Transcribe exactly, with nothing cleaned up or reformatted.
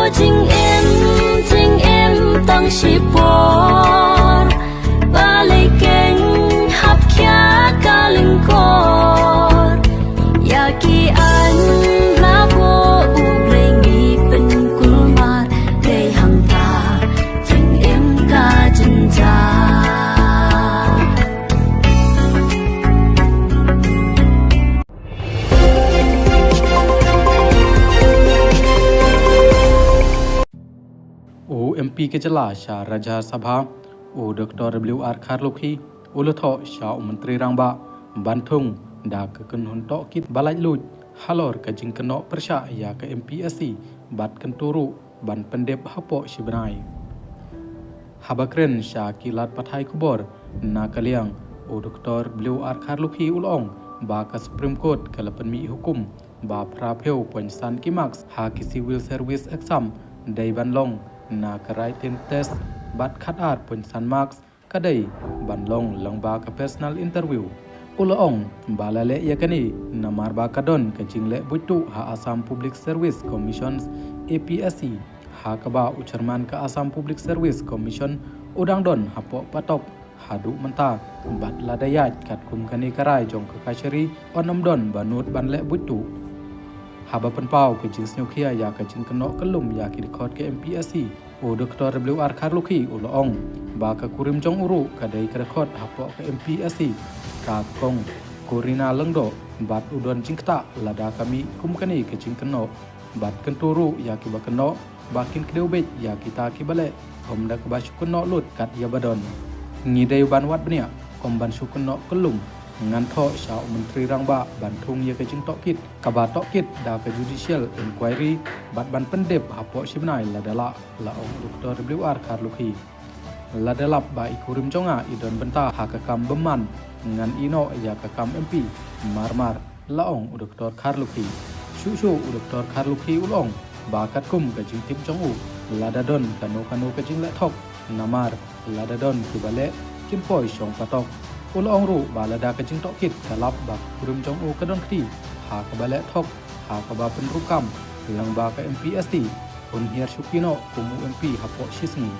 Jingim, jingim tang shipor, ba lei keng hap khia ka lyngkor. Ïa ki aiñ la buh U Blei ngi pynkulmar, dei hangta jingim ka jynjar. U M P ka jylla sha Rajya Sabha, u Doctor W R Kharlukhi, u la thoh sha u Myntri Rangbah ban thung da ka kynhun tohkit ba laitluid halor ka jingkynnoh pyrshah ïa ka M P S C bad kyntu ruh ban pyndep hapoh shi bnai. Haba kren sha ki lad pathai khubor na ka liang, u Doctor W R Kharlukhi u la ong ba ka Supreme Court ka la pynmih hukum ba phra phew point san ki marks ha ki civil service exam dei ban long na ka written test bad khatar point san marks ka dei ban long lyngba ka personal interview. U la ong ba la leh ïa kane namar ba ka don ka jingleh buit tuh ha Assam Public Service Commission, A P S C, ha kaba u chairman ka Assam Public Service Commission u dang don hapoh patok haduh mynta, bad lada ïaid katkum kane ka rai jong ka kashari, yn ym don ba nud ban leh buit tuh. Haba pynpaw ka jingsngewkhia ïa ka jingkynnoh kyllum ïa ki dkhot ka M P S C, u Doctor W R Kharlukhi u la ong ba ka kurim jong u ruh ka dei ka dkhot hapoh ka M P S C, ka kong Corina Lyngdoh, bad u don jingktah lada ka mih kum kane ka jingkynnoh, bad kyntu ruh ïa kiba kynnoh ba kin kdew beit ïa kita kiba leh, ym da kaba shu kynnoh lut kat ïa ba don. Ngi dei ban wad bniah, ym ban shu kynnoh kyllum. Ngan thoh sha u Myntri Rangbah ban thung ïa ka jingtohkit kaba tohkit da ka judicial inquiry bad ban pyndep hapoh shi bnai lada lah, la ong u Doctor W R Kharlukhi. Lada lap ba i kurim jong nga i don bynta ha ka kam bymman, ngan ïeh noh ïa ka kam M P mar mar, la ong u Doctor Kharlukhi. Shuh shuh u Doctor Kharlukhi u la ong ba katkum ka jingtip jong u, lada don kano kano ka jingleh thok, namar lada don kiba leh, kin poi shong patok. U la ong ruh ba lada ka jingtohkit ka lap ba ka kurim jong u ka don kti ha kaba leh thok, ha kaba pynrung kam lyngba ka M P S C, un hiar shuki noh kum u M P hapoh shi sngi.